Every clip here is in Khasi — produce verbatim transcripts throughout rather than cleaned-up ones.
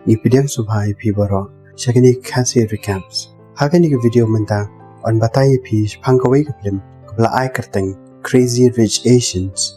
Ngi pdiang sngewbha ïa phi baroh sha kane ka Khasi Recaps. Ha kane ka video mynta, yn batai ïa phi shaphang kawei ka film kaba la ai kyrteng Crazy Rich Asians,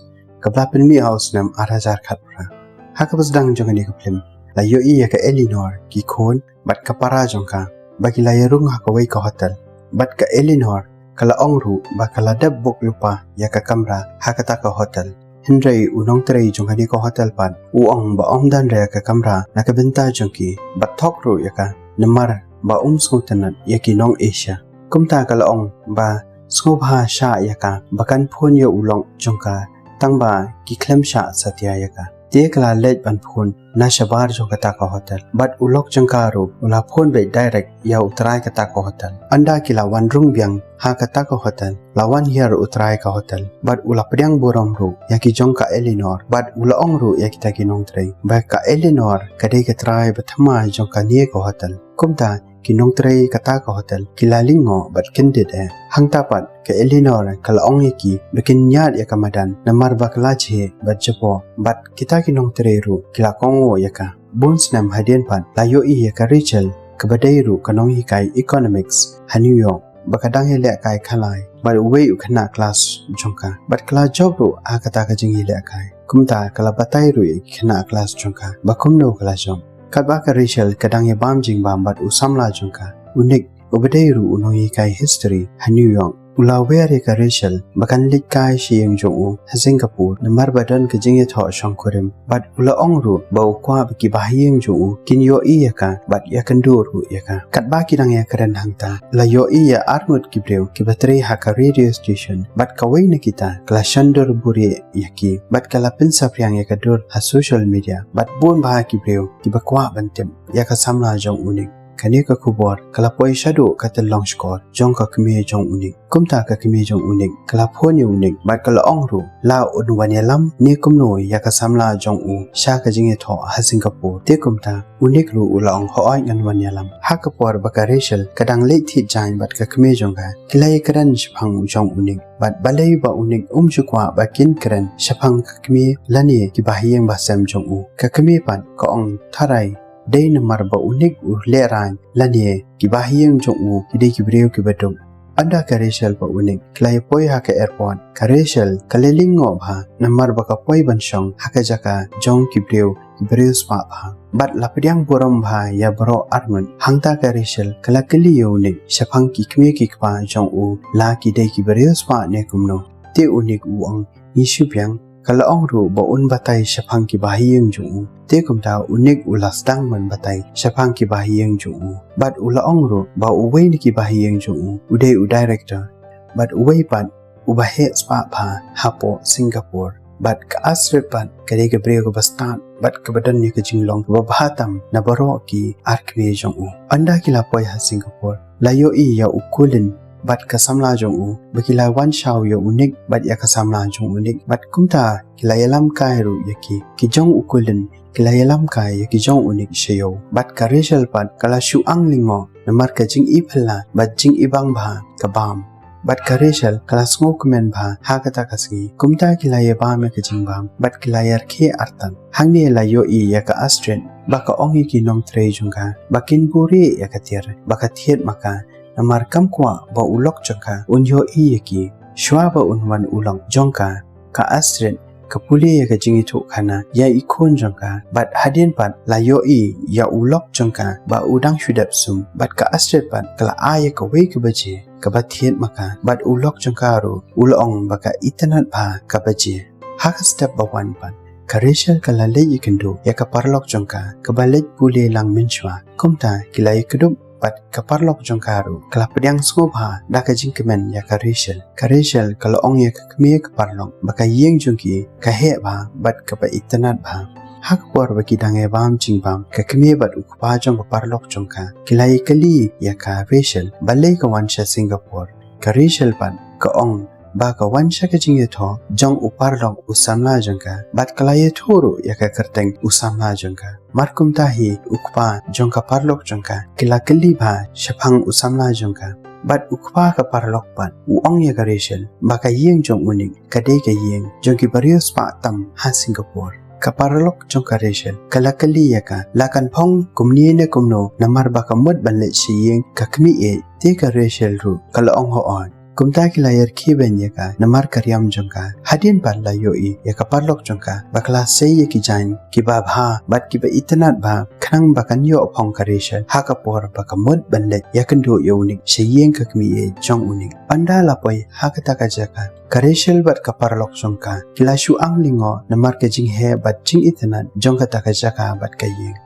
kaba la pynmih ha u snem ar hajar khatphra. Ha kaba sdang jong kane ka film, la ïohi ïa ka Eleanor, ki khun bad ka para jong ka, ba ki la ïarung ha kawei ka hotel. Bad ka Eleanor ka la ong ruh ba ka la dep book lypa ïa ka kamra ha kata ka hotel. Hynrei u nongtrei jong kane ka hotel pat u ong ba ym don re ka kamra na ka bynta jong ki, bad thok ruh ïa ka namar ba um sngewtynnat ïa ki nong Asia. Kumta ka la ong ba sngewbha shah ïa ka ba kan phone ïa u lok jong ka, tang ba ki khlem shah satia ïa ka. Te ka la leit ban phone na shabar jong kata ka hotel, bad u lok jong ka ruh u la phone beit direct ïa u trai kata ka hotel. Ynda ki la wan rung biang ha kata ka hotel, la wan hiar u trai ka hotel, bad u la pdiang burom ruh ïa ki jong ka Eleanor, bad u la ong ruh ïa kita ki nongtrei ba ka Eleanor ka dei ka trai ba thymmai jong kane ka hotel. Kumta ki nongtrei kata ka hotel ki la lyngngoh bad kyndit eh. Hangta pat ka Eleanor ka la ong ïa ki ba kin ñiad ïa ka madan namar ba ka la jhieh bad jaboh, bad kita ki nongtrei ruh ki la kohnguh ïa ka. Bun snem hadien pat la ïohi ïa ka Rachel, kaba dei ruh ka nonghikai economics ha New York, ba ka dang ïalehkai khalai bad uwei u khynnah klas jong ka, bad ka la jop ruh ha kata ka jingïalehkai. Kumta ka la batai ruh ïa ki khynnah klas jong ka ba kumno ka la jop. Katba ka Rachel ka dang ïa bam jingbam bad u samla jong ka, u Nick, uba dei ruh u nonghikai history ha New York, u la wer ïa ka Rachel ba kan leit kai sha ïing jong u ha Singapore namar ba don ka jingïathoh shongkurim, bad u la ong ruh ba u kwah ba ki bahaïing jong u kin ïohi ïa ka bad ïakynduh ruh ïa ka. Katba ki dang ïakren hangta, la ïohi ïa arngut ki briew kiba trei ha ka radio station, bad kawei na kita ka la shon dur buhrieh ïa ki, bad ka la pynsaphriang ïa ka dur ha social media, bad bun bha ki briew kiba kwah ban tip ïa ka samla jong u Nick. Kane ka khubor ka la poi shaduh ka tyllong shkor jong ka kmie jong u Nick. Kumta ka kmie jong u Nick ka la phone ïa u Nick bad ka la ong ruh la un wan ïalam ne kumno ïa ka samla jong u sha ka jingïathoh ha Singapore. Te kumta u Nick ruh u la ong, hooid, ngan wan ïalam. Ha ka por ba ka Rachel ka dang leit thied jaiñ bad ka kmie jong ka, ki la ïakren shaphang u jong u Nick, bad balei ba u Nick um ju kwah ba kin kren shaphang ka kmie lane ki bahaïing bahasem jong u. Ka kmie pat ka ong, tharai dei namar ba u Nick u lehraiñ lane ki bahaïing jong u ki dei ki briew kiba duk. Ynda ka Rachel bad u Nick ki la ïa poi ha ka airport, ka Rachel ka la lyngngoh bha namar ba ka poi ban shong ha ka jaka jong ki briew kiba riewspah bha, bad la pdiang burom bha ïa baroh arngut. Hangta ka Rachel ka la kylli ïa u Nick shaphang ki kmie ki kpa jong u, la ki dei kiba riewspah ne kumno. Te u Nick u ong, ngi shu biang. Ka la ong ruh ba un batai shaphang ki bahaïing jong u. Te kumta u Nick u la sdang ban batai shaphang ki bahaïing jong u, bad u la ong ruh ba uwei na ki bahaïing jong u u dei u director, bad uwei pat uba heh spah bha hapoh Singapore, bad ka Astrid pat ka dei ka briew kaba stad bad kaba don ïa ka jinglong kaba bha tam na baroh ki ar kmie jong u. Ynda ki la poi ha Singapore, la ïohi ïa u Colin bad ka samla jong u ba ki la wan shaw ïa u Nick bad ïa ka samla jong u Nick, bad kumta ki la ïalam kai ruh ïa ki. Ki jong u Colin ki la ïalam kai ïa ki jong u Nick sha ïew, bad ka Rachel pat ka la shu ang lyngngoh namar ka jingïaphylla bad jingïabang bha ka bam. Bad ka Rachel ka la sngewkmen bha ha kata ka sngi. Kumta ki la ïa bam ïa ka jingbam bad ki la ïa rkhie artat. Hangne la ïohi ïa ka Astrid ba ka ong ïa ki nongtrei jong ka ba kin buhrieh ïa ka tiar ba ka thied ma ka, namar kam kwah ba u lok jong ka un ïohi ïa ki. Shuwa ba un wan u lok jong ka, ka Astrid ka pule ïa ka jingïathuhkhana ïa i khun jong ka, bad hadien pat la ïohi ïa u lok jong ka ba u dang shu dep sum, bad ka Astrid pat ka la ai ïa kawei ka baje kaba thied ma ka, bad u lok jong ka ruh u la ong ba ka itynnad bha ka baje. Ha ka step ba wan pat, ka Rachel ka la leit ïakynduh ïa ka paralok jong ka kaba leit pule lang mynshuwa. Kumta ki la ïakdup bad ka paralok jong ka ruh ka la pdiang sngewbha da ka jingkmen ïa ka Rachel. Ka Rachel ka la ong ïa ka kmie ka paralok ba ka ïing jong ki ka heh bha bad kaba itynnad bha. Ha ka por ba ki dang ïa bam jingbam, ka kmie bad u kpa jong ka paralok jong ka ki la ïakylli ïa ka Rachel balei ka wan sha Singapore. Ka Rachel pat ka ong ba ka wan sha ka jingïathoh jong u paralok u samla jong ka, bad ka la ïathuh ruh ïa ka kyrteng u samla jong ka. Mar kumta hi u kpa jong ka paralok jong ka ki la kylli bha shaphang u samla jong ka. Bad u kpa ka paralok pat u ong ïa ka Rachel ba ka ïing jong u Nick ka dei ka ïing jong ki bariewspah tam ha Singapore. ka paralok jong ka Rachel ka la kylli ïa ka, la kan phong kumne ne kumno namar ba ka mut ban leit sha ïing ka kmie ïeit. Te ka Rachel ruh ka la ong hooid. Kumta ki la ïarkhie beiñ ïa ka namar ka riam jong ka. Hadien pat la ïohi ïa ka paralok jong ka ba ka la sei ïa ki jaiñ kiba bha bad kiba itynnad bha khnang ba kan ïoh phong ka Rachel ha ka por ba ka mut ban leit ïakynduh ïa u Nick sha ïing ka kmie ïeit jong u Nick. Ynda la poi ha kata ka jaka, ka Rachel bad ka paralok jong ka ki la shu ang lyngngoh namar ka jingheh bad jingitynnad jong kata ka jaka bad ka ïing.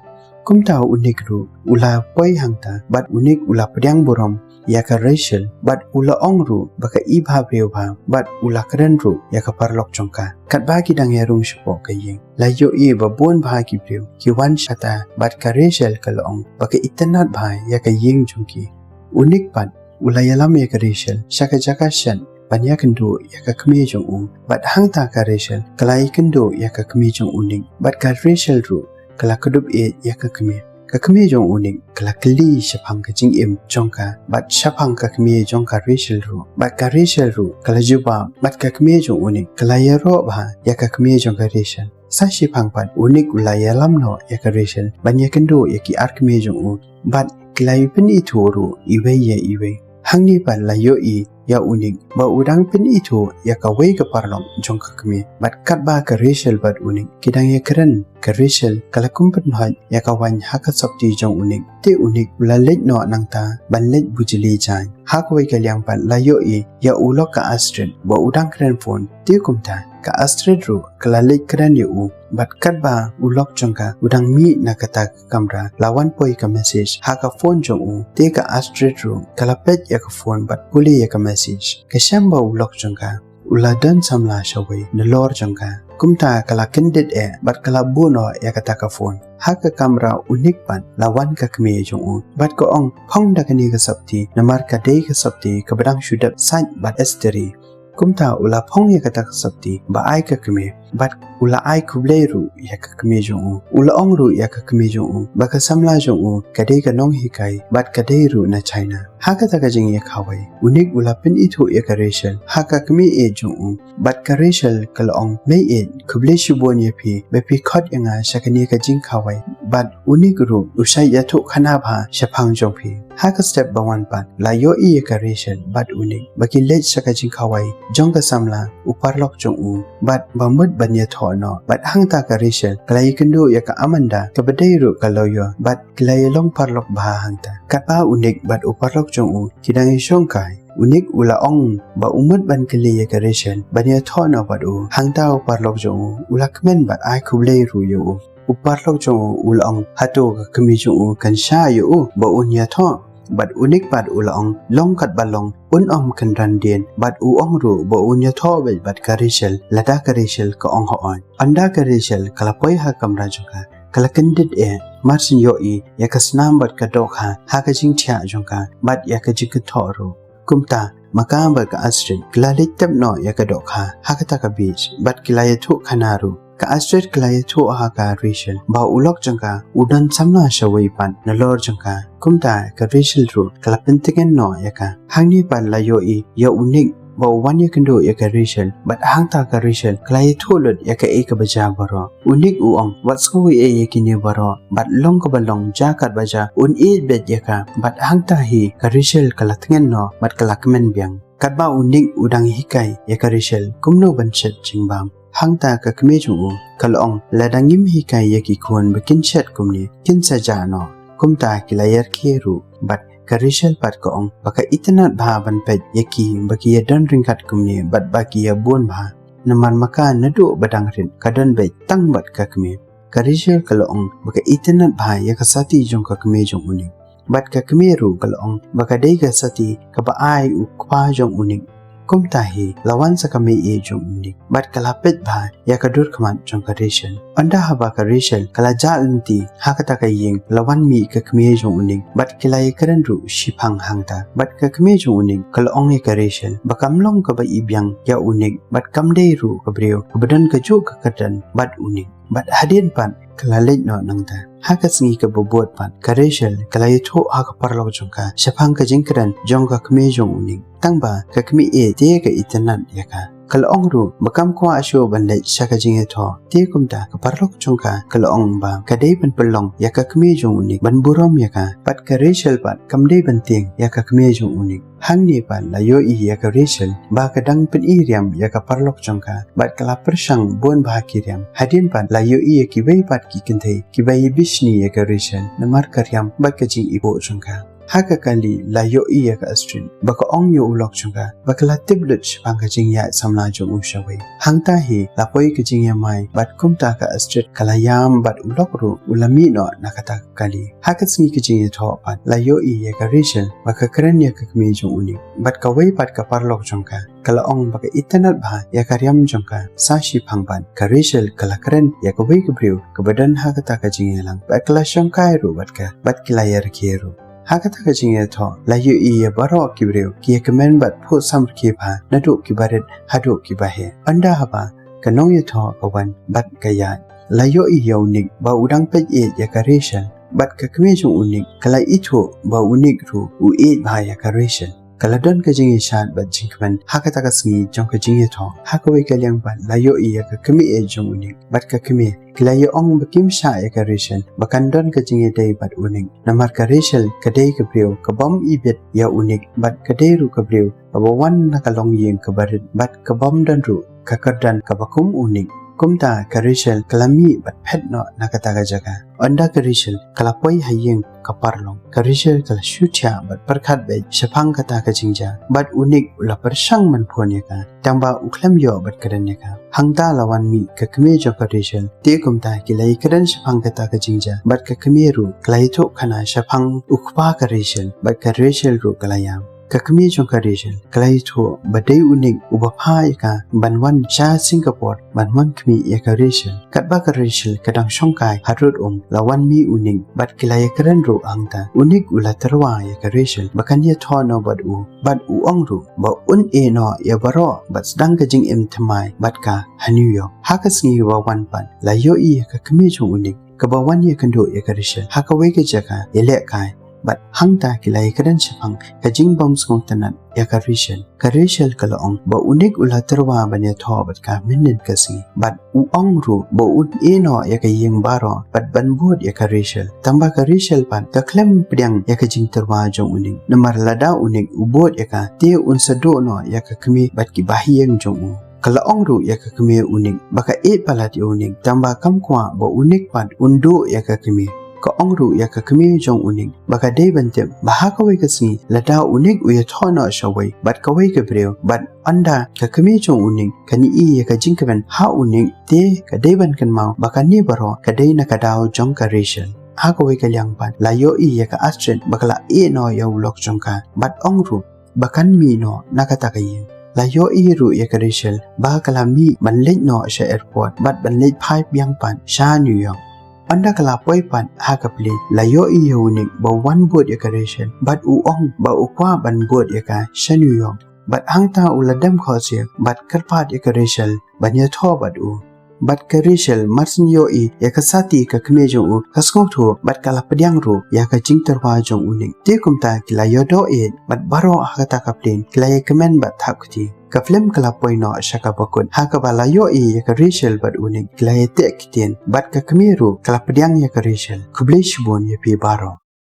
Kumta u Nick ruh u la poi hangta bad u Nick u la pdiang burom ïa ka Rachel bad u la ong ruh ba ka i bha briew bha bad u la kren ruh ïa ka paralok jong ka. Katba ki dang ïarung shapoh ka ïing, la ïohi ba bun bha ki briew ki wan shata bad ka Rachel ka la ong ba ka itynnad bha ïa ka ïing jong ki. U Nick pat u la ïalam ïa ka Rachel sha ka jaka shet ban ïakynduh ïa ka kmie jong u. Bad hangta ka Rachel ka la ïakynduh ïa ka kmie jong u Nick bad ka Rachel ruh ka la kdup ïeit ïa ka kmie. Ka kmie jong u Nick ka la kylli shaphang ka jingim jong ka bad shaphang ka kmie jong ka Rachel ruh. Bad ka Rachel ruh ka la jubab bad ka kmie jong u Nick ka la ïaroh bha ïa ka kmie jong ka Rachel. Sa shiphang pat u Nick u la ïalam noh ïa ka Rachel ban ïakynduh ïa ki ar kmie jong u bad ki la ïa pynithuh ruh iwei ïa iwei. Hangne pat la ïohi ïa u Nick ba u dang pynithuh ïa kawei ka paralok jong ka kmie. Bad katba ka Rachel bad u Nick ki dang ïakren, ka Rachel ka la kum pynhoi ïa ka waiñ ha ka sopti jong u Nick. Te u Nick u la leit noh nangta ban leit bujli jaiñ. Ha kawei ka liang pat la ïohi ïa u lok ka Astrid ba u dang kren phone. Te kumta ka Astrid ruh ka la leit kren ïa u. Bad katba u lok jong ka u dang mih na kata ka kamra, la wan poi ka message ha ka phone jong u. Te ka Astrid ruh ka la peit ïa ka phone bad pule ïa ka message. Ka shem ba u lok jong ka u la don samla shawei nalor jong ka. Kumta ka la kyndit eh bad ka la buh noh ïa kata ka phone. Ha ka kamra u Nick pat la wan ka kmie jong u bad ka ong, phong da kane ka sopti namar ka dei ka sopti kaba dang shu dep sait bad esteri. Kumta u la phong ïa kata ka sopti ba ai ka kmie bad u la ai khublei ruh ïa ka kmie jong u. U la ong ruh ïa ka kmie jong u ba ka samla jong u ka dei ka nonghikai bad ka dei ruh na China. Ha kata ka jingïakawei u Nick u la pynithuh ïa ka Rachel ha ka kmie ïeit jong u. Bad ka Rachel ka la ong, mei ïeit, khublei shibun ïa phi ba phi khot ïa nga sha kane ka jingkawei. Bad u Nick ruh u shait ïathuh khana bha shaphang jong phi. Ha ka step ba wan pat la ïohi ïa ka Rachel bad u Nick ba ki leit sha ka jingkawei jong ka samla u paralok jong u bad ba mut ban ïathoh noh. Bad hangta ka Rachel ka la ïakynduh ïa ka Amanda kaba dei ruh ka lawyer bad ki la ïalong paralok bha hangta. Katba u Nick bad u paralok jong u ki dang ïashongkai, u Nick u la ong ba u mut ban kylli ïa ka Rachel ban ïathoh noh bad u. Hangta u paralok jong u u la kmen bad ai khublei ruh ïa u. U paralok jong u u la ong, hato ka kmie jong u kan shah ïa u ba un ïathoh? Bad u Nick pat u la ong, long katba long, un ym kynran dien. Bad u ong ruh ba un ïathoh beit bad ka Rachel lada ka Rachel ka ong hooid. Ynda ka Rachel ka la poi ha kamra jong ka, ka la kyndit eh, mar shu ïohi ïa ka snam bad ka dohkha ha ka jingthiah jong ka bad ïa ka jingkynthoh ruh. Kumta ma ka bad ka Astrid ki la leit tep noh ïa ka dohkha ha kata ka beach bad ki la ïathuh khana ruh. Ka Astrid ka la ïathuh ha ka Rachel ba u lok jong ka u don samla shawei pat nalor jong ka. Kumta ka Rachel ruh ka la pyntngen noh ïa ka. Hangne pat la ïohi ïa u Nick ba u wan ïakynduh ïa ka Rachel bad hangta ka Rachel ka la ïathuh lut ïa kaei kaba jia baroh. U Nick u ong, wat sngew ei ei ïa kine baroh bad long kaba long, jia katba jia, un ïeit beit ïa ka. Bad hangta hi ka Rachel ka la tngen noh bad ka la kmen biang. Katba u Nick u dang hikai ïa ka Rachel kumno ban shet jingbam, hangta ka kmie jong u ka la ong, lada ngim hikai ïa ki khun ba kin shet kumne, kin sa jah noh. Kumta ki la ïarkhie ruh bad ka Rachel pat ka ong ba ka itynnad bha ban peit ïa ki ba ki ïadon ryngkat kumne bad ba ki ïabun bha. Namar ma ka naduh ba dang rit ka don beit tang bad ka kmie. Ka Rachel ka la ong ba ka itynnad bha ïa ka sati jong ka kmie jong u Nick. Bad ka kmie ruh ka la ong ba ka dei ka sati kaba ai u kpa jong u Nick. Kumta hi la wan sa ka mei ïeit jong u Nick bad ka la peit bha ïa ka dur khmat jong ka Rachel. Ynda haba ka Rachel ka la jah lynti ha kata ka ïing, la wan mih ka kmie jong u Nick bad ki la ïakren ruh shiphang hangta. Bad ka kmie jong u Nick ka la ong ïa ka Rachel ba kam long kaba ibiang ïa u Nick bad kam dei ruh ka briew kaba don kajuh ka kyrdan bad u Nick. Bad hadien pat ka la leit noh nangta. Ha ka sngi kaba bud pat ka Rachel ka la ïathuh ha ka paralok jong ka shaphang ka jingkren jong ka kmie jong u Nick. Tang ba ka kmie ïeit te ka itynnad ïa ka. Ka la ong ruh ba kam kwah shuh ban leit sha ka jingïathoh. Te kumta ka paralok jong ka ka la ong ba ka dei ban pynlong ïa ka kmie jong u Nick ban burom ïa ka. Bad ka Rachel pat kam dei ban tieng ïa ka kmie jong u Nick. Hangne pat la ïohi ïa ka Rachel ba ka dang pyni riam ïa ka paralok jong ka. Bad ka la pyrshang bun bha ki riam. Hadien pat la ïohi ïa kiwei pat ki kynthei kiba ïa bishni ïa ka Rachel namar ka riam bad ka jingipoh jong ka. Ha ka kali la ïohi ïa ka Astrid ba ka ong ïa u lok jong ka ba ka la tip lut shaphang ka jingïaid samla jong u shawei. Hangta hi la poi ka jingïamai bad kumta ka Astrid ka la ïam bad u lok ruh u la mih noh na kata ka kali. Ha ka sngi ka jingïathoh pat la ïohi ïa ka Rachel ba ka kren ïa ka kmie jong u Nick. Bad kawei pat ka paralok jong ka ka la ong ba ka itynnad bha ïa ka riam jong ka. Sa shiphang pat ka Rachel ka la kren ïa kawei ka briew kaba don ha kata ka jingïalang bad ka la shongkai ruh bad ka bad ki la ïarkhie ruh. Ha kata ka jingïathoh la ïohi ïa baroh ki briew ki ïakmen bad phuh samrkhie bha naduh kiba rit haduh kiba heh. Ynda haba ka nongïathoh ka wan bad ka ïaid, la ïohi ïa u Nick ba u dang peit ïeit ïa ka Rachel. Bad ka kmie jong u Nick ka la ithuh ba u Nick ruh u ïeit bha ïa ka Rachel. Ka la don ka jingïaishah bad jingkmen ha kata ka sngi jong ka jingïathoh. Ha kawei ka liang pat la ïohi ïa ka kmie jong u Nick bad ka kmie ki la ïa ong ba kim shah ïa ka Rachel ba kan don ka jingïadei bad u Nick. Namar ka Rachel ka dei ka briew ka bym ibit ïa u Nick bad ka dei ruh ka briew kaba wan na ka longïing kaba rit bad ka bym don ruh ka kyrdan kaba kum u Nick. Kumta ka Rachel ka la mih bad phet noh na kata ka jaka. Ynda ka Rachel ka la poi ha ïing ka paralok, ka Rachel ka la shu thiah bad pyrkhat beit shaphang kata ka jingjia. Bad u Nick u la pyrshang ban phone ïa ka, tangba u khlem ïoh ban kren ïa ka. Hangta la wan mih ka kmie jong ka Rachel. Te kumta ki la ïakren shaphang kata ka jingjia bad ka kmie ruh ka la ïathuh khana shaphang u kpa ka Rachel bad ka Rachel ruh ka la ïam. Ka kmie jong ka Rachel ka la ïathuh ba dei u Nick uba phah ïa ka ban wan sha Singapore ban wan khmih ïa ka Rachel. Katba ka Rachel ka dang shongkai harud um, la wan mih u Nick bad ki la ïakren ruh hangta. U Nick u la tyrwa ïa ka Rachel ba kan ïathoh noh bad u bad u ong ruh ba un ïeh noh ïa baroh bad sdang ka jingim thymmai bad ka ha New York. Ha ka sngi ba wan pat la ïohi ïa ka kmie jong u Nick kaba wan ïakynduh ïa ka Rachel ha kawei ka jaka ïalehkai. Bad hangta ki la ïakren shaphang ka jingbym sngewtynnad ïa ka Rachel. Ka Rachel ka la ong ba u Nick u la tyrwa ban ïathoh bad ka mynnin ka sngi. Bad u ong ruh ba un ïeh noh ïa ka ïing baroh bad ban bud ïa ka Rachel. Tangba ka Rachel pat ka khlem pdiang ïa ka jingtyrwa jong u Nick. Namar lada u Nick u bud ïa ka te un sa duh noh ïa ka kmie bad ki bahaïing jong u. Ka la ong ruh ïa ka kmie u Nick ba ka ïeit palat ïa u Nick, tangba kam kwah ba u Nick pat un duh ïa ka kmie. Ka ong ruh ïa ka kmie jong u Nick ba ka dei ban tip ba ha kawei ka sngi lada u Nick u ïathoh noh shawei bad kawei ka briew bad ynda ka kmie jong u Nick kan ïohi ïa ka jingkmen ha u Nick, te ka dei ban kynmaw ba kane baroh ka dei na ka daw jong ka Rachel. Ha kawei ka liang pat la ïohi ïa ka Astrid ba ka la ïeh noh ïa u lok jong ka bad ong ruh ba kan mih noh na kata ka ïing. La ïohi ruh ïa ka Rachel ba ka la mih ban leit noh sha airport bad ban leit phai biang pat sha New York. Ynda ka la poi pat ha ka plane la ïohi ïa u Nick ba u wan bud ïa ka Rachel bad u ong ba u kwah ban bud ïa ka sha New York. Bad hangta u la dem khohsiew bad kyrpad ïa ka Rachel ban ïathoh bad u. Bad ka Rachel mar syn ïohi ïa ka sati ka kmie jong u ka sngewthuh bad ka la pdiang ruh ïa ka jingtyrwa jong u Nick. Te kumta ki la ïohdoh ïeit bad baroh ha kata ka plane ki la ïakmen bad thap kti. Ka film ka la poi noh sha kaba kut ha kaba la ïohi ïa ka Rachel bad u Nick ki la ïateh ktien bad ka kmie ruh ka la pdiang ïa ka Rachel. Khublei shibun ïa phi baroh.